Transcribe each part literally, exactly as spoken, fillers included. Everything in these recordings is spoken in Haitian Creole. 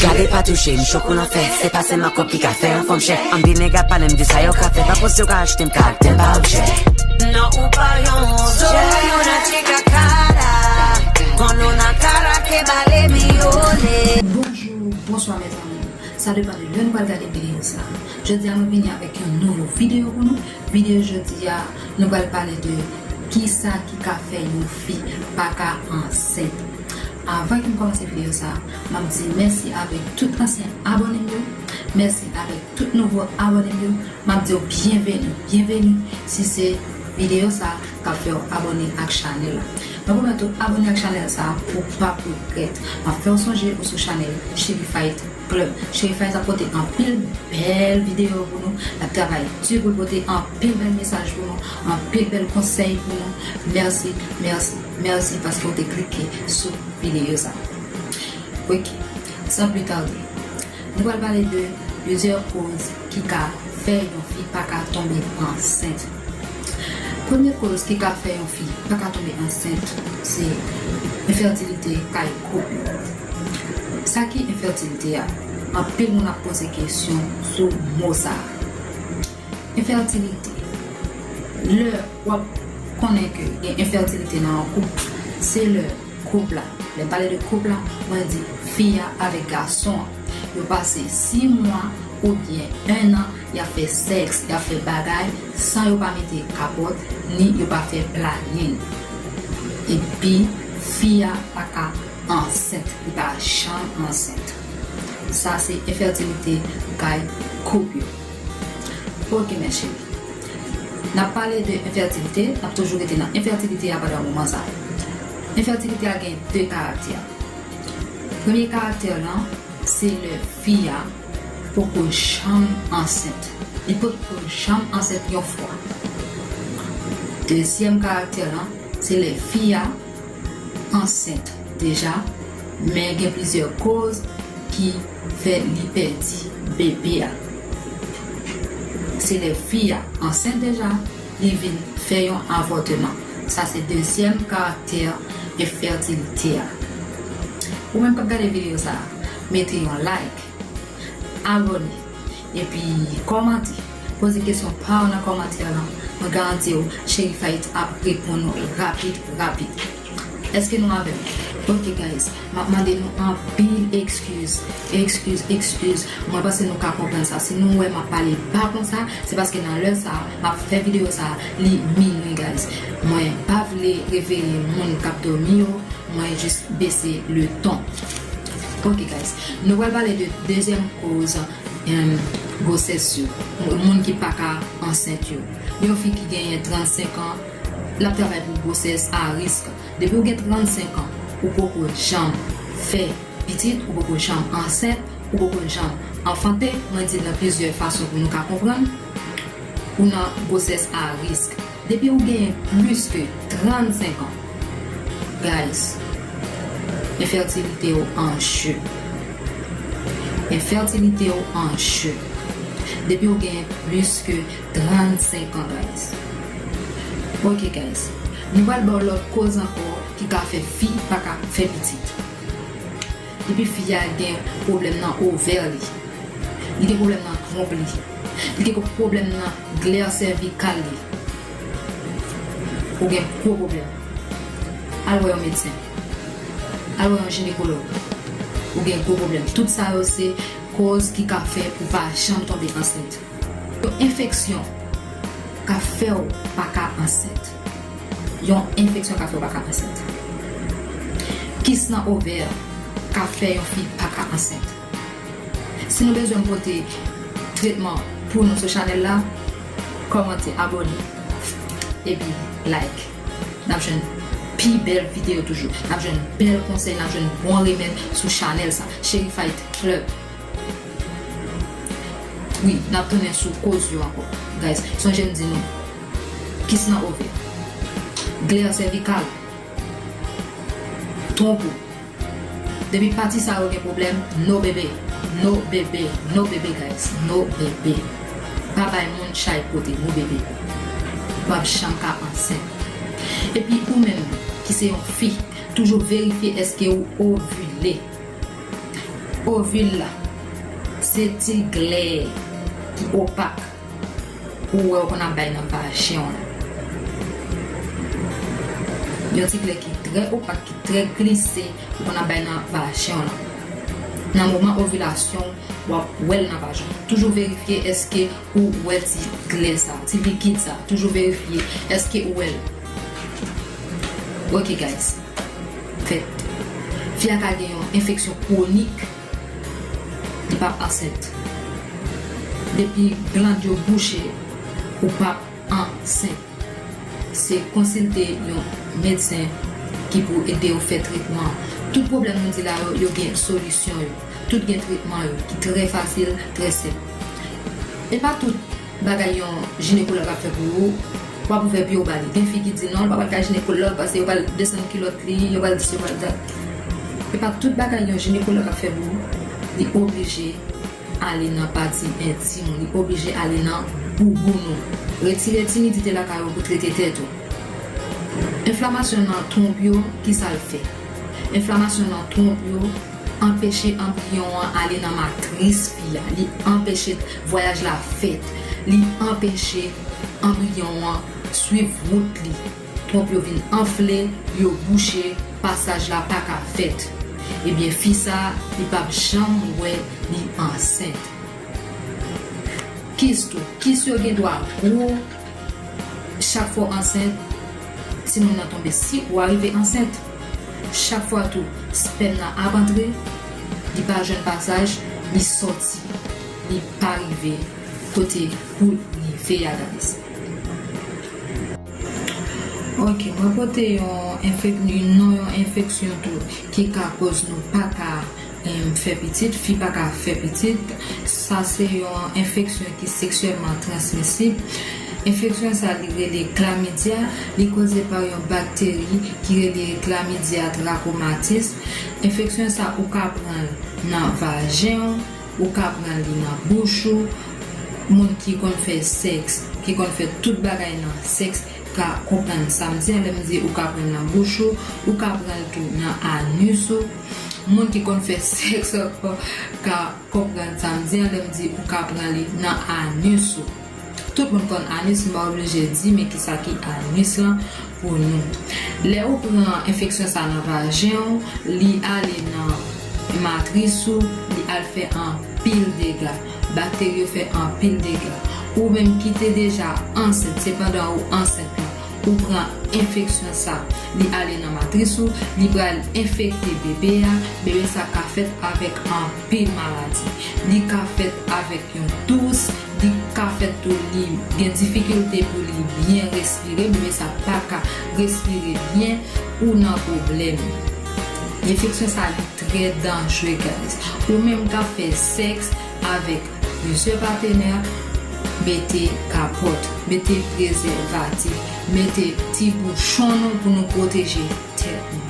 Gade pa touche m, chok ou nan fè. Se pa sèlman kòb ki ka fè yon fanm chè. Anpil nèg ap pale m de sa yo ka fè. Pa panse yo ka achte m, ka achte m pa objè. Non, ou pa yon objè. Ou nan ti kakara. Kono na kara ke bale mi ole. Bonjou, bonswa mezanmi. Sa depann de lè nou pral gade videyo sa. Jodi a mwen vini avèk yon nouvo videyo pou nou. Videyo jodi a, nou pral pale de kisa ki ka fè yon fi pa ka ansent. Avan ke m kòmanse videyo sa, m ap di mèsi avèk tout ansyen abòne m yo, mèsi avèk tout nouvo abòne m yo. M ap di w byenveni, byenveni si se videyo sa k ap fè w abòne ak chanèl la. Mwen pwomèt ou abòne ak chanèl sa pou w p ap regrèt. M ap fè w sonje ou sou chanèl Cheri Fight Club. Cheri Fight ap pote anpil bèl videyo pou nou. L ap travay di pou l pote anpil bèl mesaj pou nou, anpil bèl konsèy pou nou. Mèsi, mèsi, mèsi paske w te klike sou videyo sa. Ok, san pli tade, nou pral pale de plizyè koz ki ka fè yon fi pa ka tonbe ansent. Premye koz ki ka fè yon fi pa ka tonbe ansent, se enfètilite kay koup yo. Sa ki enfètilite a? Anpil moun ap poze kesyon sou mo sa a. Enfètilite. Lè w ap konnen ke gen enfètilite nan yon koup, se lè koup la, lè m pale de koup la, mwen di fi a avèk gason an, yo pase sis mwa oubyen en an, y ap fè sèks, y ap fè bagay san yo pa mete kapòt, ni yo pa fè planin. Epi fi a pa ka ansent, li pa janm ansent. Sa se enfètilite kay koup yo. Ok, mes chéris. N ap pale de enfètilite, n ap toujou rete nan enfètilite a pandan moman sa. Enfètilite a gen de karaktè. Premye karaktè lan, se lè fi a poko janm ansent. Li potko janm ansent yon fwa. Dezyèm karaktè lan, se lè fi a ansent deja, men gen plizyè koz ki fè li pèdi bebe a. Se lè fi a ansent deja, li vin fè yon avòteman. Sa se dezyèm karaktè enfètilite a. Ou menm k ap gade videyo sa a, mete yon like, abòne, epi kòmante. Poze kesyon pa w nan kòmantè lan. Mwen garanti w, Cheri Fight ap reponn ou rapid, rapid. Èske nou avè m? Ok, guys, m ap mande nou anpil ekskiz. Ekskiz, ekskiz. Mwen panse nou ka konprann sa. Si nou wè m ap pale ba konsa, se paske nan lè sa a, m ap fè videyo sa a, li minui, guys. Mwen pa vle reveye moun k ap dòmi yo, mwen jis bese le ton. Ok, guys, nou pral pale de dezyèm koz, em, gwosès yo. Moun ki pa ka ansent yo. Yon fi ki genyen trannsenk an, l ap travay pou gwosès a risk. Depi w gen trannsenk an, ou poko janm fè pitit, ou poko janm ansent, ou poko janm anfante, mwen di l nan plizyè fason pou nou ka konprann, ou nan gwosès a risk. Depi w genyen plis ke trannsenk an, guys, enfètilite w an je. Enfètilite w an je. Depi w genyen plis ke trannsenk an, guys. Ok, guys. Nou pral ba w lòt koz ankò ki ka fè fi pa ka fè pitit. Depi fi a gen pwoblèm nan ovè li, li gen pwoblèm nan twonp li, li gen pwoblèm nan glè sèvikal li, ou gen gwo pwoblèm. Al wè yon medsen. Al wè yon jinekològ. Ou gen gwo pwoblèm. Tout sa yo se koz ki ka fè ou pa janm tonbe ansent. Yon enfeksyon ka fè w pa ka ansent. Yon enfeksyon ka fè w pa ka ansent. Kis nan ovè ka fè yon fi pa ka ansent. Si nou bezwen m pote tretman pou nou sou chanèl la, kòmante, abòne, epi like. N ap jwenn pi bèl videyo toujou. N ap jwenn bèl konsèy, n ap jwenn bon remèd sou chanèl sa. Cheri Fight Club. Wi, n ap tounen sou koz yo ankò. Guys, sonje m di nou, kis nan ovè, glè sèvikal, twonp ou. Depi pati sa yo gen pwoblèm, no bebe, no bebe, no bebe, guys, no bebe. Pa bay moun chay pote, no bebe. W ap janm ka ansent. Epi ou menm ki se yon fi, toujou verifye èske ou ovile. Ovil la, se ti glè ki opak ou wè ou konn ap bay nan vajen w la. Yon ti glè ki trè opak, ki trè glise, ou konn ap bay nan vajen w la. Nan moman ovilasyon w, w ap wè l nan vajen w. Toujou verifye èske ou wè ti glè sa, ti likid sa. Toujou verifye èske ou wè l. Ok, guys. Fèt. Fi a ka gen yon enfeksyon kwonik, li p ap ansent. Depi glann yo bouche, ou p ap ansent. Se konsilte yon medsen ki pou ede w fè tretman. Tout pwoblèm nou di la yo, yo gen solisyon yo. Tout gen tretman yo, ki trè fasil, trè senp. E pa tout bagay yon jinekològ ap fè pou ou, w ap ouvè pye w ba li. Gen fi ki di non, l pa pral ka jinekològ paske yo pral desann kilòt li, yo pral di si, yo pral dat. E pa tout bagay yon jinekològ ap fè pou ou, li oblije ale nan pati entim ou, li oblije ale nan boubou nou. Retire timidite lakay ou pou trete tèt ou. Enflamasyon nan twonp yo, kisa l fè? Enflamasyon nan twonp yo anpeche anbriyon an ale nan matris fi a. Li anpeche vwayaj la fèt. Li anpeche anbriyon an swiv wout li. Twonp yo vin anfle, yo bouche, pasaj la pa ka fèt. Ebyen, fi sa, li p ap janm wè li ansent. Kis tou. Kis yo gen dwa gwo. Chak fwa w ansent, timoun nan tonbe. Si ou arive ansent, chak fwa tou, spèm nan ap antre, li pa jwenn pasaj, li sòti, li pa rive kote pou l rive a, guys. Ok, mwen pote yon enfek-, non yon enfeksyon tou ki ka koz nou pa ka em, fè pitit, fi pa ka fè pitit. Sa se yon enfeksyon ki seksyèlman transmisib. Enfeksyon sa li rele klamidya, li koze pa yon bakteri ki rele klamidya trachomatis. Enfeksyon sa ou ka pran l nan vajen w, ou ka pran li nan bouch ou. Moun ki konn fè sèks, ki konn fè tout bagay nan sèks, ka konprann sa m di an lè m di ou ka pran l nan bouch ou, ou ka pran l tou nan anis ou. Moun ki konn fè sèks ankò ka konprann sa m di an lè m di ou ka pran li nan anis ou. Tout moun konn anis, m pa oblije di men kisa ki anis lan pou nou. Lè ou pran enfeksyon sa nan vajen w, li ale nan matris ou, li al fè anpil dega. Bakteri yo fè anpil dega. Ou menm ki te deja ansent, se pandan ou ansent lan, ou pran enfeksyon sa, li ale nan matris ou, li pral enfekte bebe a, bebe sa ka fèt avèk anpil maladi. Li ka fèt avèk yon tous, li ka fèt tou li gen difikilte pou li byen respire, bebe sa pa ka respire byen, ou nan pwoblèm. Enfeksyon sa li trè danjre, guys. Ou menm k ap fè sèks avèk plizyè patenè, mete kapòt, mete prezèvatif, mete ti bouchon nou pou nou pwoteje tèt nou.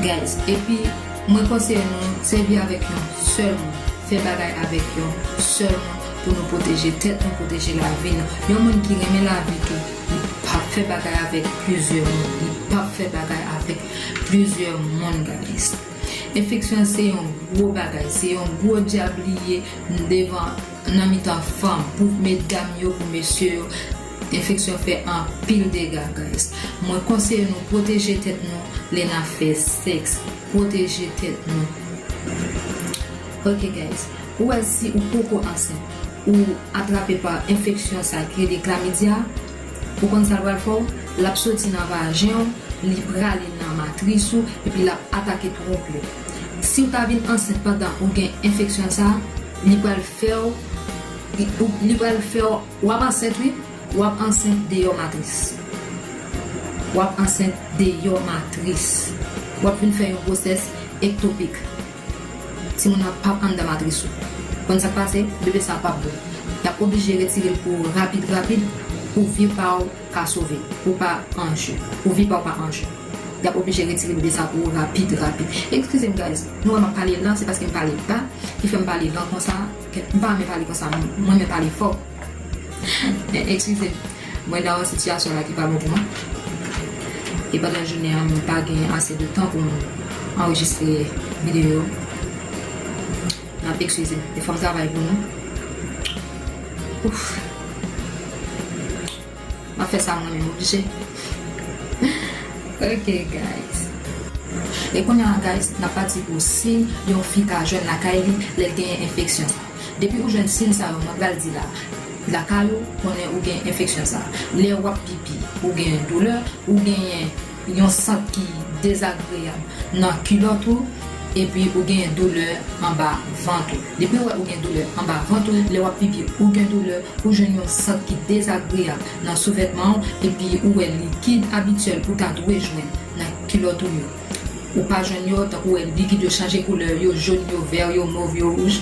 Guys, epi mwen konseye nou sèvi avèk yon sèl moun, fè bagay avèk yon sèl moun pou nou pwoteje tèt nou, pwoteje lavi nou. Yon moun ki renmen lavi tou, li p ap fè bagay avèk plizyè moun, li p ap fè bagay avèk plizyè moun, guys. Enfeksyon se yon gwo bagay, se yon gwo dyab li ye devan, nan mitan fanm, pou medam yo, pou mesye yo. Enfeksyon fè anpil dega, guys. Mwen konseye nou pwoteje tèt nou lè n ap fè sèks. Pwoteje tèt nou. Ok, guys. Ou wè, si ou poko ansent, ou atrape pa enfeksyon sa ki rele klamidya, ou konn sa l pral fè w? L ap soti nan vajen w, li prale nan matris ou, epi l ap atake twonp yo. Si w ta vin ansent pandan ou gen enfeksyon sa, li pral fè w, li, ou, li pral fè w, w ap ansent, wi, w ap ansent deyò matris. W ap ansent deyò matris. W ap vin fè yon gwosès ektopik. Timoun nan p ap anndan matris ou. Konn sa k pase? Bebe sa p ap bon. Y ap oblije retire l pou ou rapid, rapid, pou vi pa w ka sove. Ou pa an je. Pou vi pa w pa an je. Y ap oblije retire bebe sa pou ou rapid, rapid. Eskize m, guys. Nou wè m ap pale lan, se paske m pale ba, ki fè m pale lan konsa. M pa renmen pale konsa. Mwen renmen pale fò. Eskize m. Mwen nan yon sitiyasyon la ki pa bon pou mwen. E pandan jounen an, mwen pa gen ase de tan pou mwen anrejistre videyo. N ap eskize m. E fò m travay pou nou. Ouf. M ap fè sa mwen menm, oblije. Ok, guys. E kounye a, guys, n ap pati pou siy yon fi ka jwenn lakay li lè l genyen enfeksyon sa. Depi ou jwenn siy sa yo, mwen pral di la. Lakay ou, konnen ou gen enfeksyon sa. Lè w ap pipi, ou gen doulè, ou genyen yon sant ki dezagreyab nan kilòt ou, epi ou genyen doulè anba vant ou. Depi ou wè ou gen doulè anba vant ou, lè w ap pipi, ou gen doulè, ou jwenn yon sant ki dezagreyab nan souvètman ou, epi ou wè likid abityèl ou ta dwe jwenn nan kilòt ou yo. Ou pa jwenn yo, tankou wè likid yo chanje koulè, yo jòn, yo vè, yo mov, yo wouj,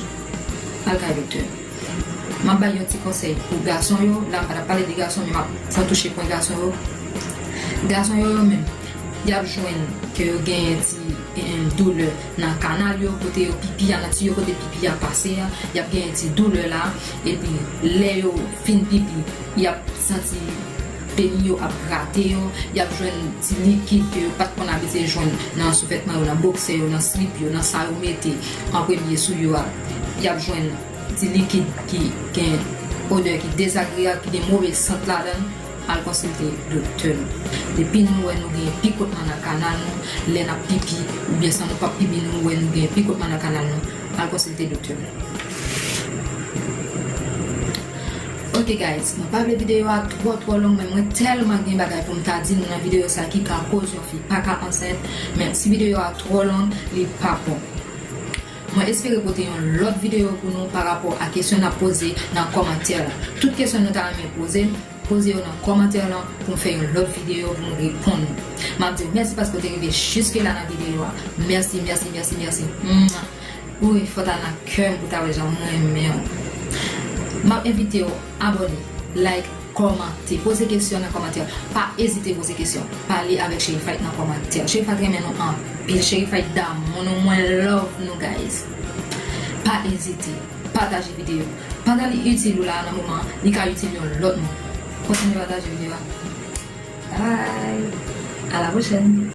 al kay doktè. M ap bay yon ti konsèy pou gason yo. La, m pa t ap pale de gason, men m ap fè touche pwen gason yo. Gason yo, yo menm, y ap jwenn ke yo genyen ti, em, doulè nan kanal yo, kote yo pipi a, nan ti yo kote pipi a pase a, y ap genyen ti doulè la, epi lè yo fin pipi, y ap santi peni yo ap grate yo, y ap jwenn ti likid ke yo pa t konn abitye jwenn nan souvètman yo, nan boksè yo, nan slip yo, nan sa yo mete an premye sou yo a. Y ap jwenn ti likid ki gen odè ki dezagreyab, ki gen move sant ladan l, al konsilte doktè nou. Depi nou wè nou gen pikotman nan kanal nou, lè n ap pipi, oubyen san nou p ap pipi, nou wè nou gen pikotman nan kanal nou, al konsilte doktè nou. Ok, guys, mwen pa vle videyo a twò, twò long, men mwen tèlman gen bagay pou m ta di nou nan videyo sa ki ka koz yon fi pa ka ansent, men si videyo a twò long, li pa bon. Mwen espere pote yon lòt videyo pou nou pa rapò a kesyon n ap poze nan kòmantè la. Tout kesyon nou ta renmen poze, poze yo nan kòmantè lan pou m fè yon lòt videyo pou m reponn nou. M ap di w mèsi paske w te rive jiske la nan videyo a. Mèsi, mèsi, mèsi, mèsi. Mwah. Wi, fòt a nan kè m pou ta wè jan mwen renmen w. M ap envite w abòne, like, kòmante, poze kesyon nan kòmantè. Pa ezite poze kesyon. Pale avèk Cheri Fight nan kòmantè. Cheri Fight renmen nou anpil. Cheri Fight damou nou, mwen love nou, guys. Pa ezite. Pataje videyo. Pandan li itil ou la nan moman, li ka itil yon lòt moun. Kontinye pataje videyo a. Bye. À la prochaine.